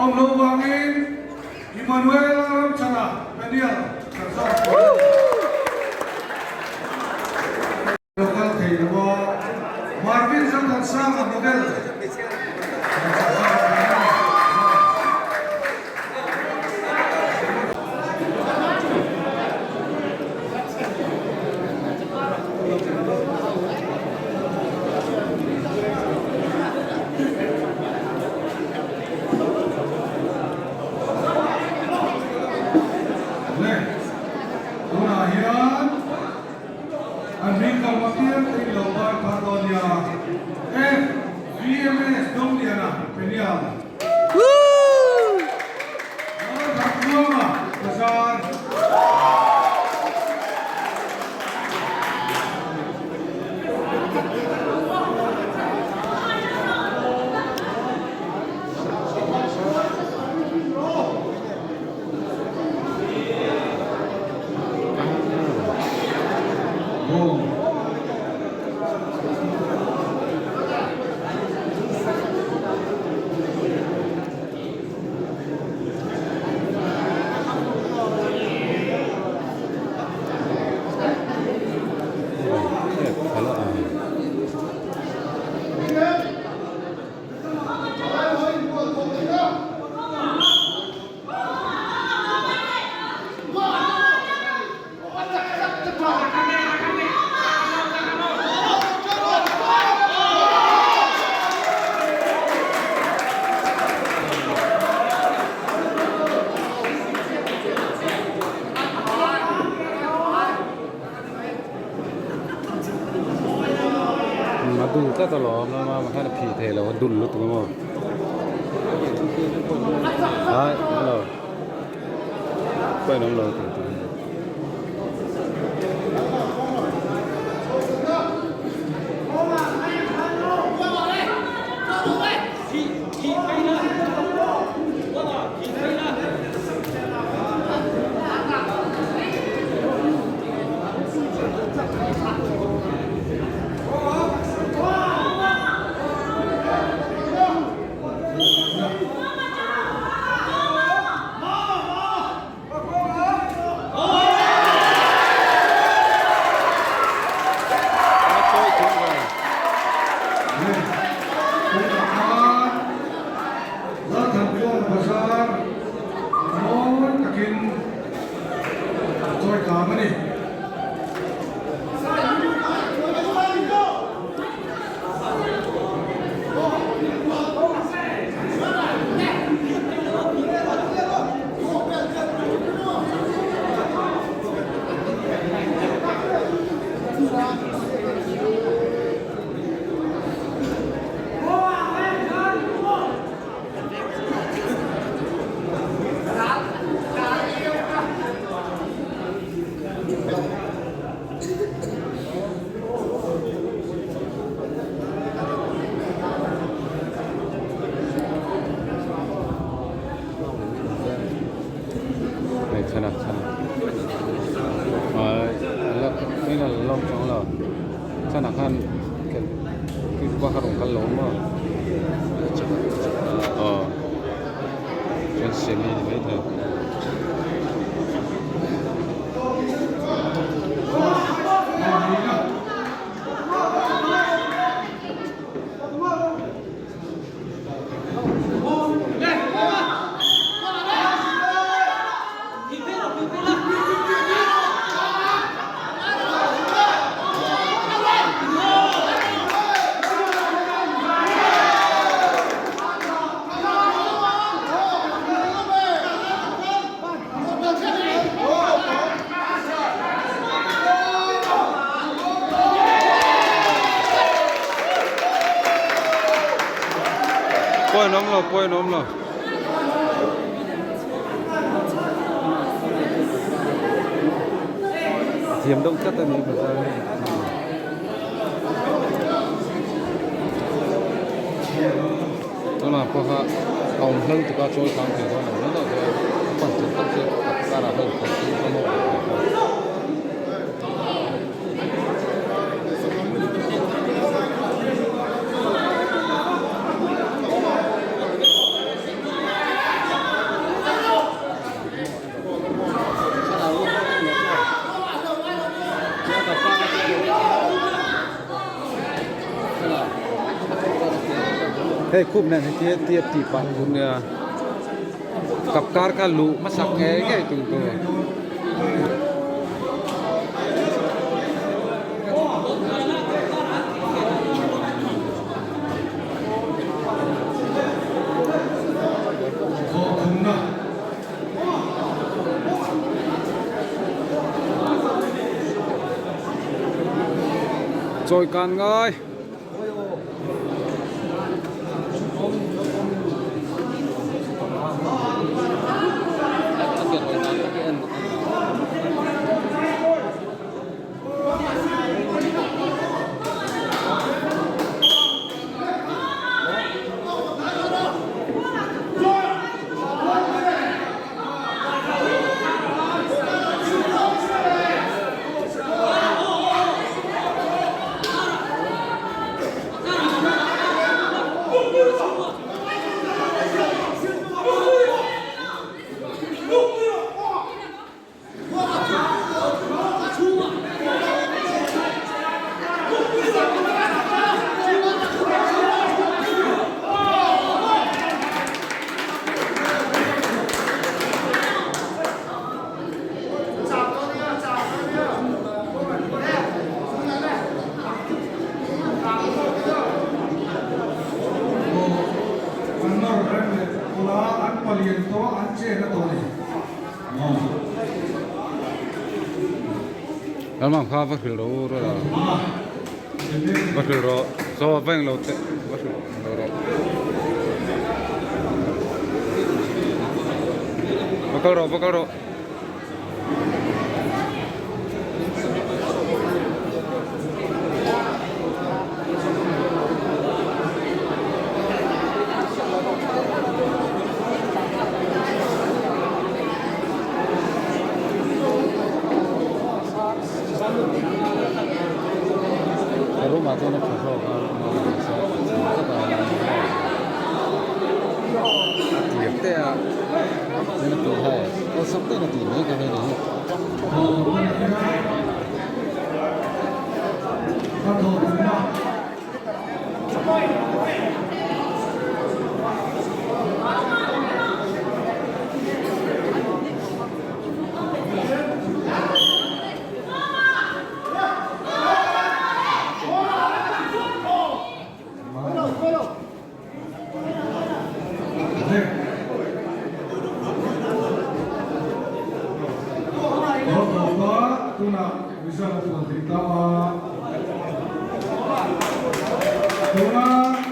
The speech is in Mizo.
Awm loh vangin Emmanuel Ramchhana Daniel kan zawk tawh a ni. Lo kal thei lo a, Marvin Zothansanga model kan zawk tawh a ni. Le, tunah hian an hming kalh apiang te in lo bar phar dawn nia. FVMS Dongliana Penial. Lalthaktluanga Bazar. Bawng. A dul tlat alawm lama khan a phih thei lo a dul lutuk a maw ai hello pawh in awm lo tih tur. Lalthanpuia'n bazar mawi takin a chawi kang a ni. Hei chhana chhana ah la lawm chuang lo chhana khan kha rawn kal lo maw aw chuan semi ni maithei. Pawi an awm lo pawi an awm lo. Thiam deuh tlat a ni bazar hi. Tunah pawh kha a awm hlauh tuk a chawi kang thei dawn lo mai deuh chuan a pan chhan tak chu a karah khan khaw chu a mawk leh ta. Hei khup nen heti tia tih pah tur nia kap kar kha luh hmasak ngei ngei tum tur. Chawi kan ngai. An nawr reng leh kula an palian tawh an chen a tawh a ni. Lalmang kha va hrilh rawh u rawh a, va hrilh rawh chaw va englo teh va hrilh lo rawh. Va kal rawh va kal rawh. A room ah chuan a tha zawk a a tir te a chuan a tih hai awlsam deuhin a tih mai ka rin a ni. Tuna.